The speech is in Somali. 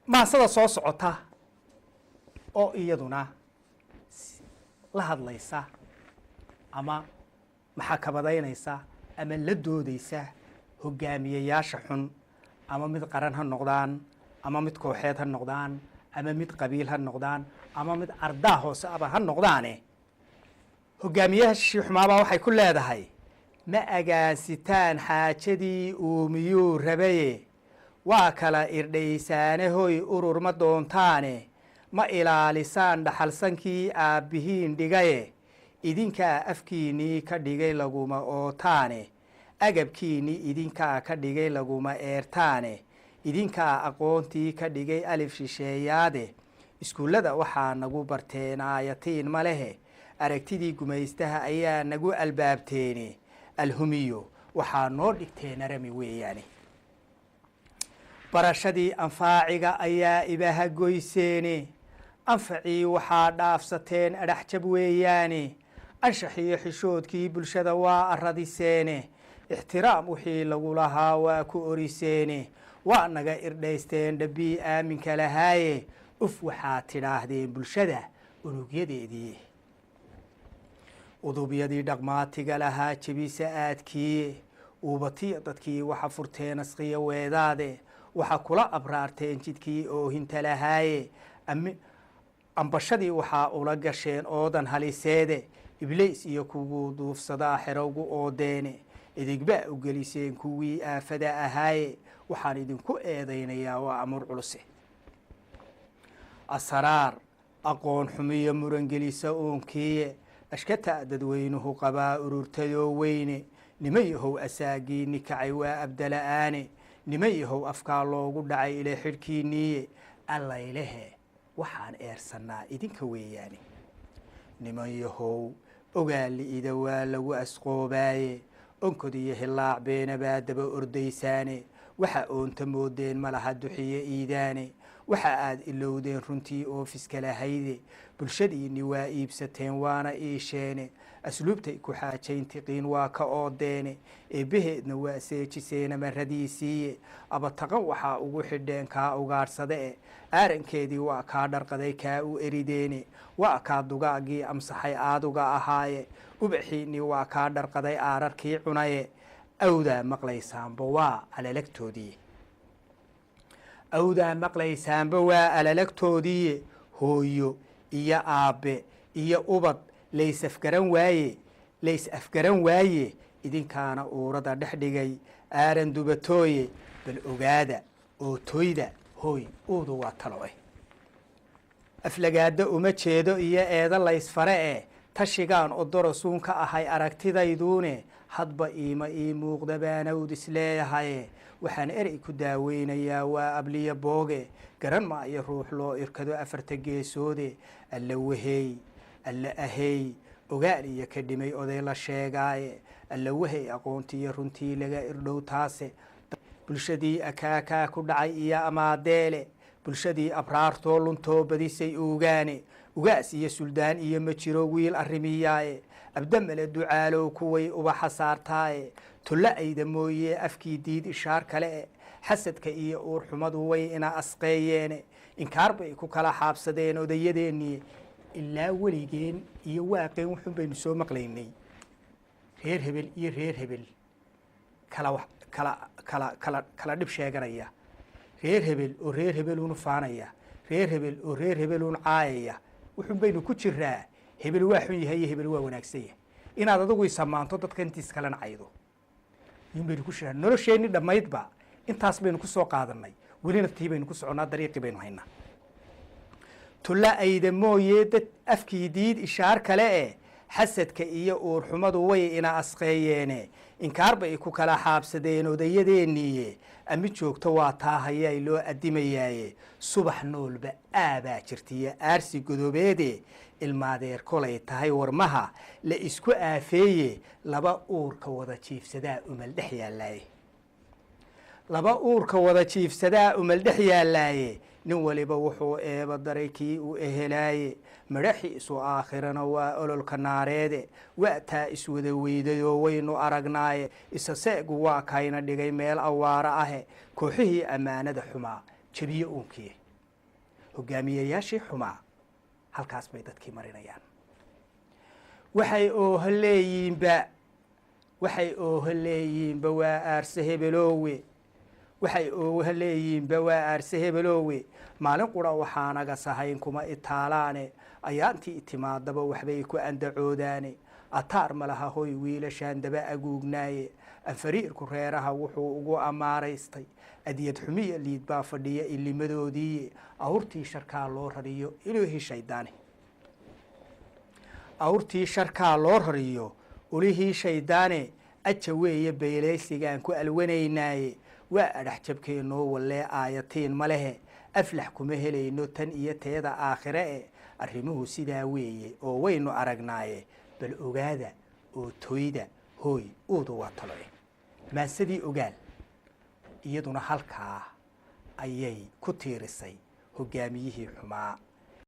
Maasada soo socota oo iyaduna la hadlaysa ama maxakabadaynaysa ama la doodeysa hogaamiyeyaasha xun, ama mid qaran ha noqdaan, ama mid kooxeed ha noqdaan, ama mid qabiil ha noqdaan, ama mid ardaa hoose aba ha noqdaane, hogaamiyaashii xumaabaa waxay ku leedahay: ma agaasitaan xaajadii uumiyuu rabaye, waa kala irdhaysaane, hoy urur ma doontaane, ma ilaalisaan dhaxalsankii aabbihiin dhigaye, idinkaa afkiinnii ka dhigay laguma ootaane, agabkiinnii idinkaa ka dhigay laguma eertaane, idinkaa aqoontii ka dhigay alif shisheeyaade, iskuullada waxaa nagu barteen aayatiin ma lehe, aragtidii gumaystaha ayaa nagu albaabteene, alhumiyo waxaa noo dhigteen arami weeyaane, barashadii anfaaciga ayaa ibaha goyseene, anfacii waxaa dhaafsateen adhaxjab weeyaane, anshaxiyo xishoodkii bulshada waa aradiseene, ixtiraam wixii lagu lahaa waa ku oriseene, waa naga irdhaysteen dhabbii aaminka lahaaye, uf waxaad tidhaahdeen bulshada unugyadeedii, udubyadii dhaqmaatiga lahaa jebisa aadkiiye, uubatiya dadkii waxa furteen asqiya weedaade, waxa kula abraarteen jidkii oohinta lahaaye, ambashadii waxaa ula gasheen oodan haliseede, ibliis iyo kuwuu duufsadaa xerowgu oodeene, idigbaa u geliseen kuwii aafada ahaaye, waxaan idinku eedaynayaa waa amuur culuse. Asaraar aqoon xumiyo murangelisa uunkiiye, ashkataa dadweynuhu qabaa ururtadoo weyne, niman yahow asaagiini kacay waa abdala-aane, niman yahow afkaa loogu dhacay ila xidhkiiniiye, allaylehe waxaan eersannaa idinka weeyaane, niman yahow ogaali-ida waa lagu asqoobaaye, onkod iyo hilaac beena baa daba ordaysaane, waxa oonta moodeen malaha duxiye iidaane, waxa aad ilowdeen runtii oofiska lahayde, bulshadiinni waa iibsateen waana iisheene, asluubtay ku xaajayntiqiin waa ka oodeene, eebbaheedna waa seejiseen amaradiisiiye, abataqan waxaa ugu xidheen kaa ugaadhsade e, aarankeedii waa kaa dharqaday kaa u erideene, waa kaa dugaagii amsaxay aaduga ahaaye, ubaxiinii waa kaa dharqaday aararkii cunaye, awdaa maqlaysaanba waa alalagtoodii, awdaa maqlaysaanba waa alalagtoodiiye, hooyo iyo aabbe iyo ubad lays afgaran waaye, lays afgaran waaye, idinkaana uurada dhex dhigay aaran dubatooye, bal ogaada oo toyda hooy uudu waa talo eh, aflagaada uma jeedo iyo eeda laysfare eh, tashigaan odorasuun ka ahay aragtidayduune, hadba iima ii muuqda baanawd isleeyahaye, waxaan erey ku daaweynayaa waa abliya booge, garan maayo ruux loo irkado afarta geesoode, alla wahey alla ahey ogaal iyo ka dhimay oday la sheegaaye, alla wahey aqoontiiyo runtii laga irdhow taase, bulshadii akaakaa ku dhacay iyo amaadeele, bulshadii abraartoo luntoo badisay uugaane, ugaas iyo suldaan iyo ma jiro wiil arrimiyaaye, abdamale ducaalow kuway ubaxa saartaaye, tullo ayda mooye afkii diid ishaar kale e, xasadka iyo uurxumadu way ina asqeeyeene, inkaar bay ku kala xaabsadeen odayadeennii, ilaa weligeen iyo waaqeen wuxuun baynu soo maqlaynay reer hebel iyo reer hebel kala kala kala kala kala dhib sheeganaya, reer hebel oo reer hebeluun faanaya, reer hebel oo reer hebeluun caayaya, wuxuun baynu ku jiraa hebel waa xun yahay iyo hebel waa wanaagsan yahay, inaad adigu isamaanto dadka intiis kalena caydo yun baynu ku jiraa. Nolosheenni dhammaydba intaas baynu ku soo qaadanay, welina tii baynu ku soconnaa, dariiqii baynu haynaa. Tulla ayda mooye dad afkii diid ishaar kale eh, xasadka iyo uurxumadu way ina asqeeyeene, inkaar bay ku kala xaabsadeen odayadeenniiye, ami joogto waa taa hayaay loo addimayaaye, subax noolba aabaa jirtiyo aarsi godobeede, ilmaadeer kolay tahay warmaha la isku aafeeye, laba uurka wada jiifsadaa umal dhex yaallaaye, laba uurka wada jiifsadaa umal dhex yaallaaye, nin waliba wuxuu eeba daray kii uu ehelaaye, madhaxiisu aakhirana waa ololka naareede, waa taa iswada weydayoo waynu aragnaaye, isa seegu waa kayna dhigay meel awaaro ahe, kooxihii ammaanada xumaa Jebiye uunkiye hogaamiyeyaashii xumaa halkaas bay dadkii marinayaan. Waxay ooho leeyiinba, waxay ooho leeyiinba waa aarse hebeloowe, waxay ooho leeyiinba waa aarse hebeloowe. Maalin qura waxaanaga sahayn kuma itaalaane, ayaantii itimaadaba waxbay ku andacoodaane. Ataar ma laha hoy wiilashaan daba aguugnaaye, anfariirku reeraha wuxuu ugu ammaaraystay. Adyad xumiya liid baa fadhiya ilimadoodiiye, awrtii sharkaa loo rariyo ilihii shaydaane, awrtii sharkaa loo rariyo ulihii shaydaane. Aja weeye baylaysigaan ku alwanaynaaye, waa adhax jabkeennoo wallee aayatiin ma lehe. Aflax kuma helayno tan iyo teeda aakhire e, arrimuhu sidaa weeye oo waynu aragnaaye. Bal ogaada oo toyda hooy uudu waa taloe. Maansadii Ogaal iyaduna halkaa ayay ku tiirisay hogaamiyihii xumaa.